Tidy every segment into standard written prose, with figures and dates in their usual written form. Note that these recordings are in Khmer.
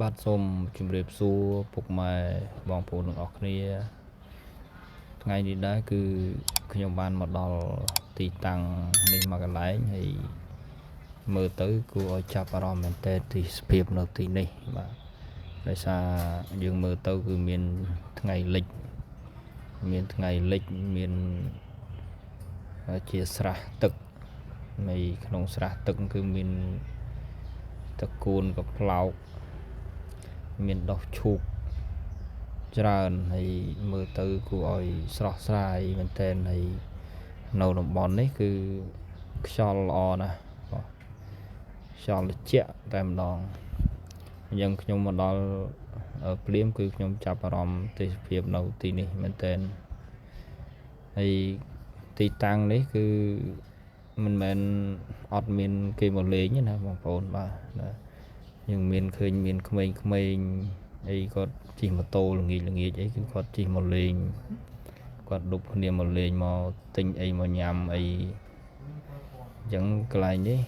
បាទសូមជម្រាបសួរពុកម៉ែបងប្អូនទាំងអស់គ្នាថ្ងៃនេះដែរគឺខ្ញុំបានមកដល់ទីតាំងនេះមកកន្លែងហើយមើលទៅគួរឲ្យចាប់អារម្មណ៍មែនទែនទេសភាពនៅទីនេះបាទដោយសារយើងមើលទៅគឺមានថ្ងៃលិចមានថ្ងៃលិចមានជាស្រះទឹកនៃក្នុងស្រះទឹកគឺមានតកួនកប្លោកមានដុះឈូកច្រើនហើយមើលទៅគួរឲ្យស្រស់ស្រាយមែនទែនហើយនៅតំបន់នេះគឺខ្យល់ល្អណាស់បាទខ្យល់ត្រជាក់តែម្ដងអញ្ចឹងខ្ញុំមកដល់ភ្លាមគឺខ្ញុំចាប់អារម្មណ៍ទេសភាពនៅទីនេះមែនទែនហើយទីតាំងនេះគឺមិនមែនអត់មានគេមកលេងទេណាបងប្អូនបាទណាយើងមានឃើញមានក្មេងៗអីគាត់ជិះម៉ូតូល្ងាចល្ងាចអីគឺគាត់ជិះមកលេងគាត់ដប់គ្នាមកលេងមកទិញអីមកញ៉ាំអីអញ្ចឹងកន្លែងនេះ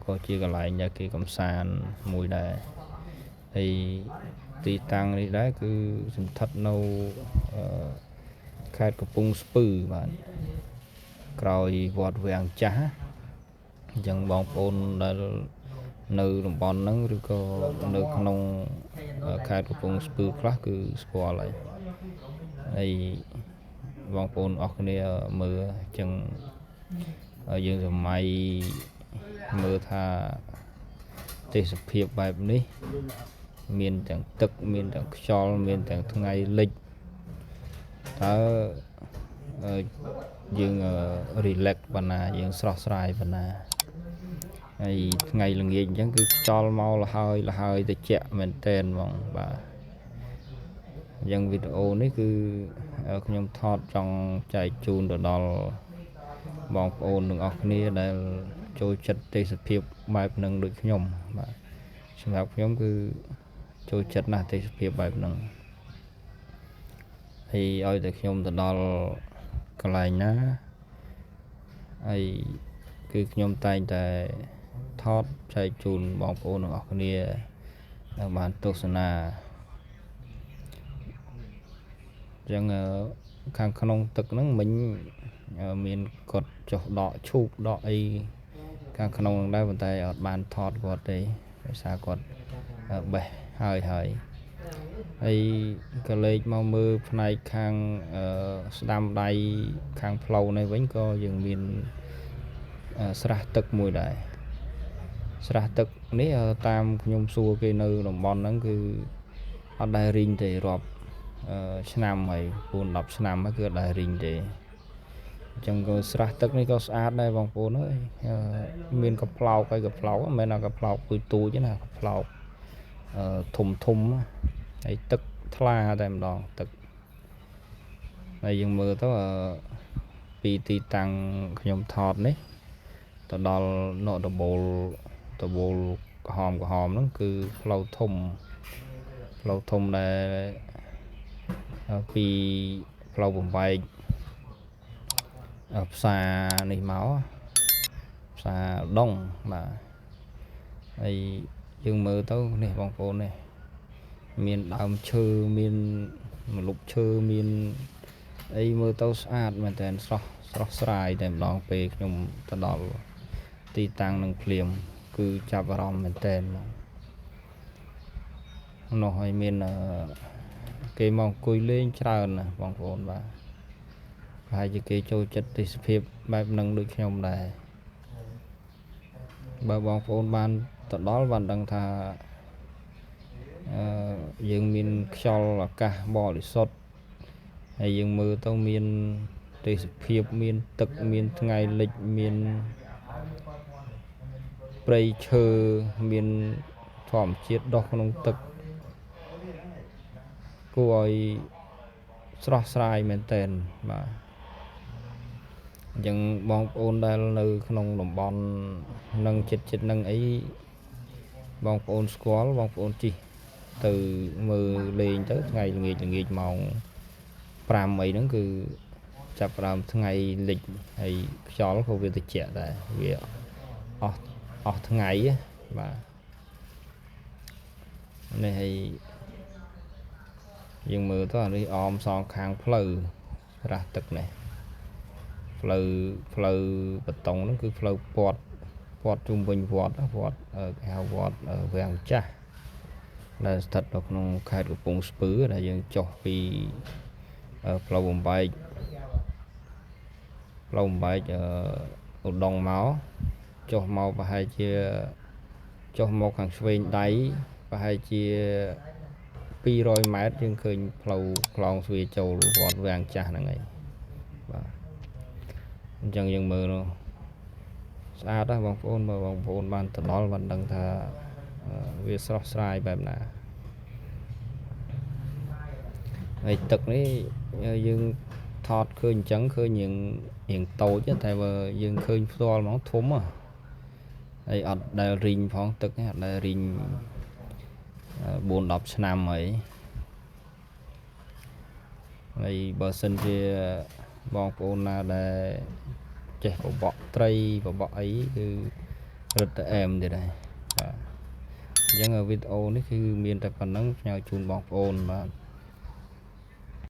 ក៏ជាកន្លែងដែលគេកំសាន្តមួយដែរហើយទីតាំងនេះដែរគឺសន្ធិដ្ឋនៅខេត្តកំពង់ស្ពឺបាទក្រោយវត្តវាំងចាស់អញ្ចឹងបងប្អូនដែលនៅតំបន់ហ្នឹងឬក៏នៅក្នុងខេត្តកំពង់ស្ពឺខ្លះគឺស្គាល់ហើយហើយបងប្អូនអស់គ្នាមើលអញ្ចឹងយើងសម័យមើលថាទេសភាពបែបនេះមានទាំងទឹកមានទាំងខ្យល់មានទាំងថ្ងៃលិចតើយើង relax បណ្ណាយើងស្រស់ស្រាយបណ្ណាហើយថ្ងៃល្ងាចអញ្ចឹងគឺខ្យល់មកលហើយលហើយតិចមែនតែនហ្មងបាទអញ្ចឹងវីដេអូនេះគឺខ្ញុំថតចង់ចែកជូនទៅដល់បងប្អូនទាំងអស់គ្នាដែលចូលចិត្តទេសភាពបែបហ្នឹងដូចខ្ញុំបាទសម្រាប់ខ្ញុំគឺចូលចិត្តណាស់ទេសភាពបែបហ្នឹងហើយឲ្យតែខ្ញុំទៅដល់កន្លែងណាហើយគឺខ្ញុំតែងតែថតចែកជូនបងប្អូនទាំងអស់គ្នាដែលបានទស្សនាអញ្ចឹងខាងក្នុងទឹកហ្នឹងមិញមានគាត់ចុះដកឈូកដកអីខាងក្នុងហ្នឹងដែរប៉ុន្តែអត់បានថតគាត់ទេដោយសារគាត់បេះហើយហើយហើយក៏លេចមកមើលផ្នែកខាងស្ដាំដៃខាងផ្លូវនេះវិញក៏យើងមានស្រះទឹកមួយដែរស្រះទឹកនេះតាមខ្ញុំសួរគេនៅតំបន់ហ្នឹងគឺអត់ដែលរីងទេរាប់ឆ្នាំហើយ4 10ឆ្នាំហើយគឺអត់ដែលរីងទេអញ្ចឹងក៏ស្រះទឹកនេះក៏ស្អាតដែរបងប្អូនអើយមានកំប្លោកហើយកំប្លោកមិនមែនថាកំប្លោកទូចទូចទេណាកំប្លោកធំធំហើយទឹកថ្លាតែម្ដងទឹកហើយយើងមើលទៅពីទីតាំងខ្ញុំថតនេះទៅដល់នៅដបូលដបូលក្រហមក្រហមហ្នឹងគឺផ្លូវធំផ្លូវធំដែលពីផ្លូវបំបែកផ្សារនេះមកផ្សារដុងបាទហើយយើងមើលទៅនេះបងប្អូននេះមានដើមឈើមានម្លប់ឈើមានអីមើលទៅស្អាតមែនតើស្រស់ស្រស់ស្រាយតែម្ដងពេលខ្ញុំទៅដល់ទីតាំងនឹងភ្លាមគឺចាប់អារម្មណ៍មែនតើហ្មងនោះហើយមានគេមកអង្គុយលេងច្រើនណាស់បងប្អូនបាទប្រហែលជាគេចូលចិត្តទេសភាពបែបហ្នឹងដូចខ្ញុំដែរបើបងប្អូនបានទៅដល់បានដឹងថាយើងមានខ្យល់អាកាសបរិសុទ្ធហើយយើងមើលទៅមានទេសភាពមានទឹកមានថ្ងៃលិចមានព្រៃឈើមានធម្មជាតិដុះក្នុងទឹកគួរឲ្យស្រស់ស្រាយមែនទែនបាទអញ្ចឹងបងប្អូនដែលនៅក្នុងតំបន់នឹងចិត្តចិត្តនឹងអីបងប្អូនស្គាល់បងប្អូនជិះទៅមើលលេងទៅថ្ងៃល្ងាចល្ងាចម៉ោង5អីហ្នឹងគឺចាប់ផ្ដើមថ្ងៃលិចហើយខ្យល់ក៏វាត្រជាក់ដែរវាអស់អស់ថ្ងៃបាទ នេះហើយយើងមើលទៅអានេះអមសងខាងផ្លូវស្រះទឹកនេះផ្លូវបតង់ហ្នឹងគឺផ្លូវព័ទ្ធព័ទ្ធជុំវិញវត្តវត្តគេហៅវត្តវាំងចាស់ដែលស្ថិតនៅក្នុងខេត្តកំពង់ស្ពឺដែលយើងចុះពីផ្លូវបំបែកផ្លូវបំបែកឧដុង្គមកចុះមកប្រហែលជាចុះមកខាងឆ្វេងដៃប្រហែលជា200ម៉ែត្រយើងឃើញផ្លូវខ្លងស្វាចូលវត្តវាំងចាស់ហ្នឹងឯងបាទអញ្ចឹងយើងមើលនោះស្អាតណាស់បងប្អូនមើលបងប្អូនបានទៅដល់បានដឹងថាវាស្រស់ស្រាយបែបណាហើយទឹកនេះយើងថតឃើញអញ្ចឹងឃើញរៀងតូចតែបើយើងឃើញផ្ទាល់ហ្មងធំហើយអត់ដែលរីងផងទឹកនេះអត់ដែលរីង4 10ឆ្នាំហើយហើយបើសិនជាបងប្អូនណាដែលចេះបបក់ត្រីបបក់អីគឺរឹតតែអែមទៀតហើយបាទអញ្ចឹងវីដេអូនេះគឺមានតែប៉ុណ្្នឹងផ្ញើជូនបងប្អូនបាទ។